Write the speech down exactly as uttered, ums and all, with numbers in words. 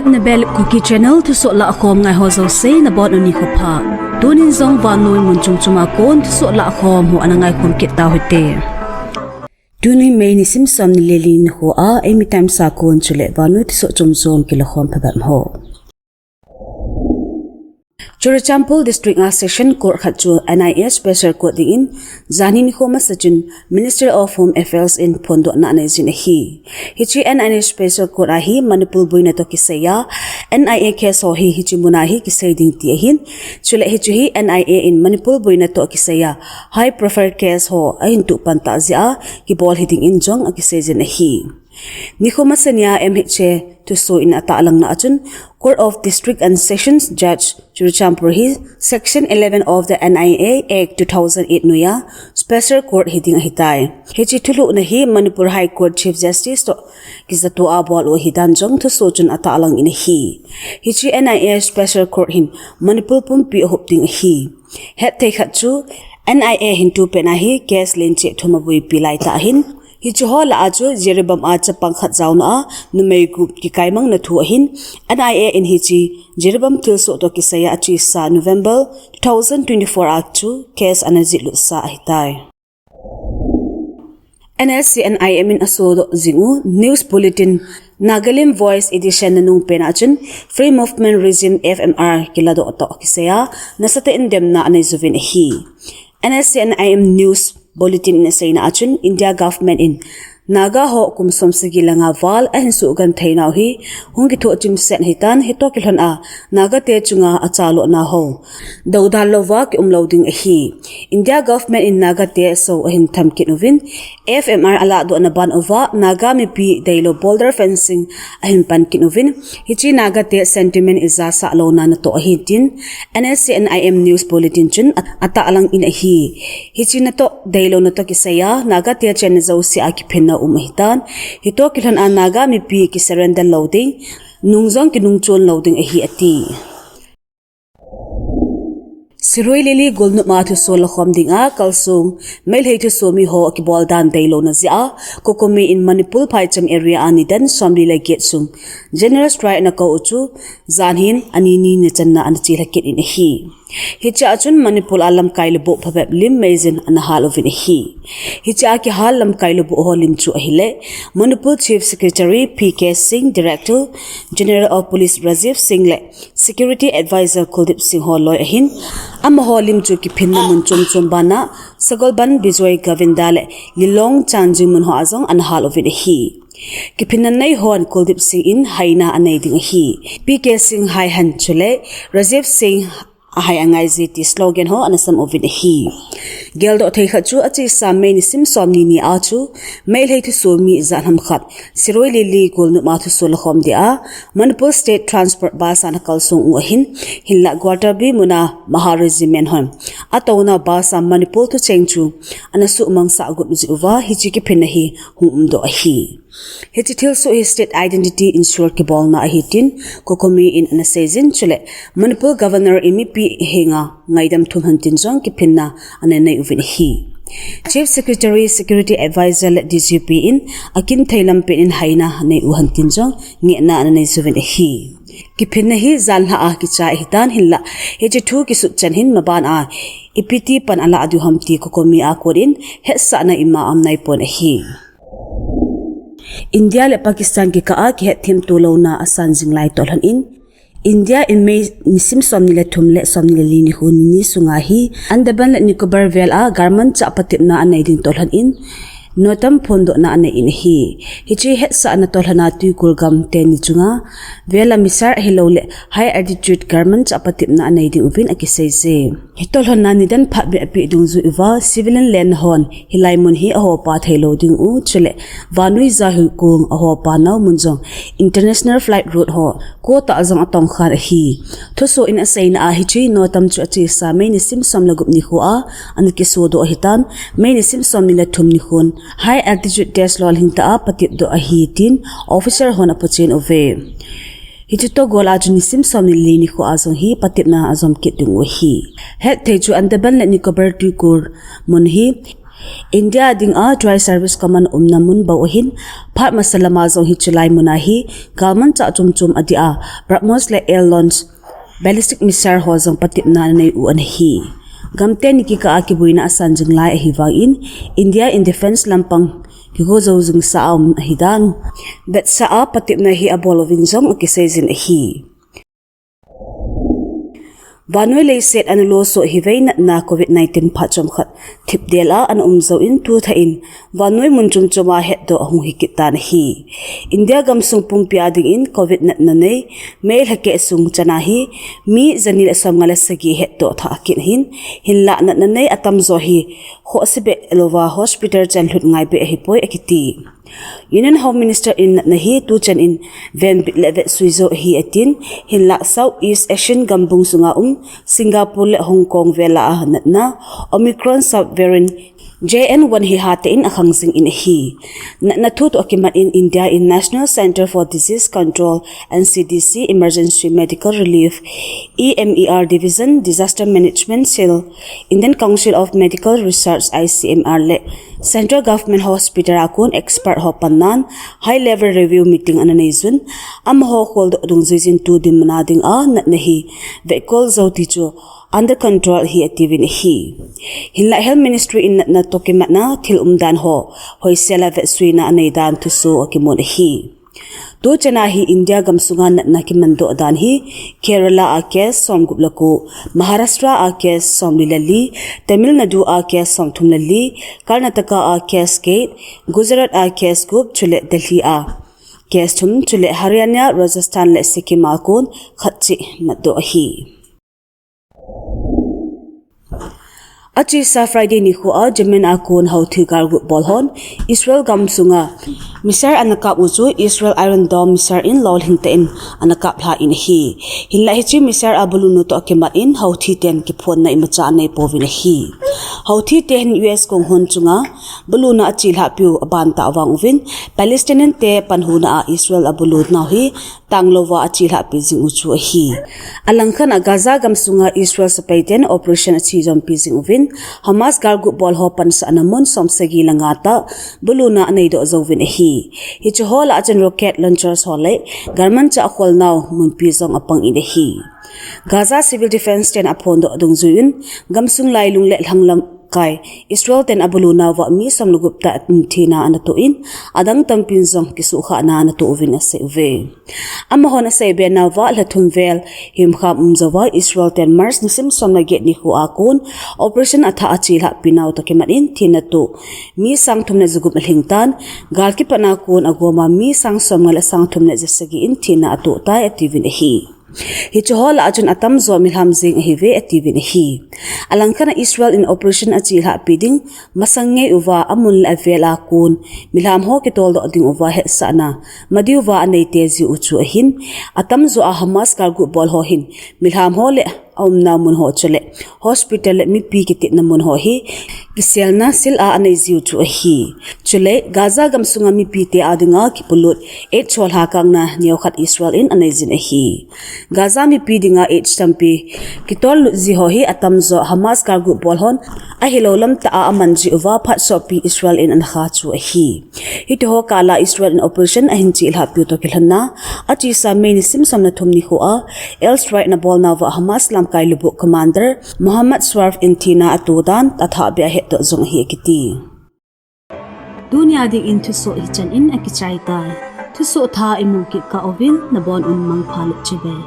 Nabel Kuki Channel thusoh lahkhom ngai ho jouse nabonun nikho pha. Tunin jong vannoi mun chom chom a kon thusoh lahkhom ho ana ngaikhom kit tauhite. Tuni May nisim som ni le li nikho a, eimi times a kon chule vannoi thusoh chom chom kilakhom phabep ho. Churachandpur District a Session Court khat chu N I A Special Court dingin, janhi nikho masa chun Ministry of Home Affairs in phondohna anei jin ahi. Hiche N I A Special Court a hi Manipur boina toh kisai a, N I A case ho hi hiche muna hi kisei ding ti ahin. Chule hiche hi N I A in Manipur boina toh kisai a, high profile case ho ahin tuh pan tah jeh a, kibol hiding in jong akisei jin ahi. Nikho masa nia M H A thusoh in atahlangna a chun, Court of District and Sessions Judge Churachandpur hi Section eleven of the N I A Act two thousand eight noiya Special Court hiding ahitai. Hiche thulhuhna hi Manipur High Court Chief Justice toh kijatoh a bol u ahidan jong thusoh chun atahlang in ahi. Hiche N I A Special Court hin Manipur pumpi ahop ding ahi. Hetthei khat chu N I A hin tupet a hi case len cheh thum abuipi laitah ahin. Hiche ho lah a chu Jiribam a chapang khat jaona a numei gup kikaimangna thu ahin, N I A in hiche Jiribam thilsoh toh kisai a achesa November two thousand twenty-four a chu case ana jihlut sa ahitai. N S C N I M in asodoh jing u News Bulletin Nagalim Voice Edition nanung pen a chun Free Movement Regime F M R kiladoh toh kisai a nasatah in demna anei juvin ahi. N S C N I M News Bulletin in aseina a chun India government in Naga ho kum som sagi le nga val ahin suhgenthei nau hi hung kithoh chimset ahitan, hitoh kilhon a Naga te chunga achalhahna ho dodal louva kium lou ding ahi. India government in Naga te asou ahin tham kit uvin, F M R alahdohna ban uva Naga mipi deilou border fencing ahin pan kit uvin, hiche Naga te sentiment ijasah louna natoh ahi tin N S C N I M News Bulletin chun at-, atahlang in ahi. Hiche natoh deilouna toh kisai a Naga te chenna jouse a kiphinna um ahitan, hitoh kilhon a Naga mipi kisurrender lou ding, nung jong kinungchon lou ding ahi ati. Sirui Lily golnop a thusoh lakhom dinga kalsong Meitei thusoh mi ho kibol dan deilouna jeh a, COCOMI in Manipur phaicham area a nidan somli le get sung General Strike ana kou u chu, janhin ani ni nichanna ana chelha kit in ahi. Hiche a chun Manipur a lamkai lubuh phabep lim meijin ana hal uvin ahi. Hiche a kihal lamkai lubuh ho lim chu ahile, Manipur Chief Secretary P K Singh, Director General of Police Rajiv Singh le Security Advisor Kuldeep Singh ho loi ahin, amaho lim chu kiphinna mun chom chom bana Sagolband Bijoy Govinda le Lilong Chanjing mun ho a jong ana hal uvin ahi. Kiphinna nei hon Kuldeep Singh in haina anei ding ahi. P K Singh hai hen chule Rajiv Singh ahai angai je ti slogan ho ana sam uvin ahi. Geldoh thei khat chu achesa May nisim somni ni a chu Meitei thusoh mi ijat ham khat Sirui Lily golnop a thusoh lakhom dia Manipur State Transport Bus a ana kalsong u ahin, hinlah Gwaltabi muna Mahar Regiment hon atouna bus a Manipur thucheng chu ana suhmang sah got jeh uva hiche kiphinna hi hung umdoh ahi. Hiche thilsoh hi state identity issue kibolna ahi tin COCOMI in ana seijin, chule Manipur Governor in mipi henga ngaidam thum hen tin jong kiphinna ana nei uvin ahi. Chief Secretary, Security Advisor le D G P in akinthei lampen in haina anei u hen tin jong ngehna ana nei juvin ahi. Kiphinna hi janhi a kichai ahitan, hinlah hiche thu kisut chan hin maban a ipi ti pan alah diu ham ti COCOMI a kon in hetsahna ima aum naipon ahi. India le Pakistan kikah a kihetthemto louna asan jing lai toh lhon in, India in May nisim somni le thum le somni le li nikho ni ni sunga hi Andaman le Nicobar vel a galmanchah patepna anei ding toh lhon in, Northam phondohna anei in ahi. Hiche hetsahna toh lhon a twikul gam teni chunga vel a missile ahilou le high altitude galmanchah patepna anei ding uvin akisei je. Hitoh lhon a nidan phabep apeh dungjui uva civilian land hon hilai mun hi ahopa theilou ding u, chule vannoi jahui kong ahopa nau mun jong international flight route ho kotah jong atongkhan ahi. Thusoh in aseina a hiche Northam chu achesa May nisim som le gup nikho a ana kisodoh ahitan, May nisim somni le thum nikhon high altitude test lolhing tah a patepdoh ahi tin officer hon aphondoh uve. Hiche toh gol a chu nisim somni le li nikho a jong hi patepna ajom kit ding u ahi. Hetthei chu Andaman le Nicobar twikul mun hi India dinga Dry Service Command umna mun bou ahin, phat masa lama jong hiche lai muna hi galmanchah chomchom adia BrahMos le Air Launched ballistic missile ho jong patepna ananei u ana hi. Gamteni kikah a kiboina asan jing lai ahivangin, India in defence lampang kigo jou jingsa a um ahidan, vetsah a patepna hi abol uvin jong akiseijin ahi. Vannoi leiset ana losoh hivei natna Covid nineteen phat chomkhat thipdel a ana um jouvin tuthah in vannoi mun chomchom a hetdoh ahung hikit tan ahi. India gamsung pumpia dingin Covid natna nei May lhakeh sung chana hi mi jani le somnga le sagi hetdoh thah akit ahin, hinlah natna nei atamjo hi khohse beh louva hospital chan lhut ngai beh ahipoi akiti. Union Home Minister in natna hi tuchan in venbit le vetsui jou ahi atin, hinlah South East Asian gambung sunga um Singapore le Hong Kong vela a natna Omicron subvariant J N one hi hatah in akhang jingin ahi. Natna thu toh akimat in India in National Centre for Disease Control, N C D C, Emergency Medical Relief, E M E R Division, Disaster Management Cell, Indian Council of Medical Research, I C M R le Central Government Hospital a kon expert ho pannan high level review meeting ana neijun, amaho kholdoh dungjuijin tu dinmun a dinga natna hi vetkol jou ti chu under control ahi atiuvin ahi. Hinlah Health Ministry in natna toh kimatna thil umdan ho hoisel a vetsuina aneidan thusoh akimun ahi. Tuchana hi India gamsunga natna kimandoh dan hi Kerala a case somgup le ko, Maharashtra a case somli le li, Tamil Nadu a case somthum le li, Karnataka a case get, Gujarat a case gup chule Delhi a case thum chule Haryana, Rajasthan le Sikkim a kon khat cheh matdoh ahi. Achesa Friday nikho a Yemen a kon Houthi gal group bol hon Israel gamsunga missile ana kap u chu Israel Iron Dome missile in lolhing tah in ana kap lha in ahi. Hinlah hiche missile a bulun u toh akimat in Houthi ten kiphonna imacha anei pouvin ahi. Houthi te hin U S kong hon chunga buluna achelhah piu aban tah vang uvin Palestinian te panhuna a Israel abulunau hi tanglouva achelhah pi jing u chu ahi. Alangkhat a Gaza gamsunga Israel sepai ten operation achejom pi jing uvin Hamas gal group bol ho pansahna mun somsagi le nga tah buluna aneidoh jouvin ahi. Hiche ho lah a chun rocket launchers ho le galmanchah kholnau munpi jong apang in ahi. Gaza Civil Defence ten aphondoh dungjuiyin gamsung lailung le lhanglam kai Israel ten abulunauva mi som le gup tah in thina ana toh in, adang tampin jong kisuhkhahna ana toh uvin asei uve. Amahon asei be nauva lha thum vel himkham um jouva Israel ten March nisim som le get nikho a kon operation athah achelhah pi nau toh kimat in thina toh mi sang thum le jagup alhing tan, gal kipatna kon agoma mi sang somnga le sang thum le jasagi in thina atoh tai atiuvin ahi. Hiche ho lah a chun atamjo milham jeng ahiuve atiuvin ahi. Alangkhat a Israel in operation achelhah pi ding masang ngei uva amun le avel a kon milham ho kitoldoh ding uva hetsahna madiuva anei teji u chu ahin, atamjo a Hamas gal group bol ho hin milham ho le aumna mun ho chule hospital le mipi kitetna mun ho hi kiselna sil a anei jiu chu ahi. Chule Gaza gamsunga mipite a dinga kipolut AIDS ho lhakangna neokhat Israel in aneijin ahi. Gaza mipi dinga AIDS tampi kitollut ji ho hi atamjo Hamas gal group bol hon ahilou lamtah a aman ji uva phat sopi Israel in ana kha chu ahi. Hitiho kah lah a Israel in operation ahin chelhah piu toh kilhonna achesa May nisim som le thum nikho a airstrike ana bolnauva Hamas lamkai lubuh commander Mohammad Swarf in thina atoh dan athah beh a hetdoh jong ahi akiti. Tunia dingin thusoh hichan in akichai tai. Thusoh thah imu kit kah uvin nabon un mangpha le chibai.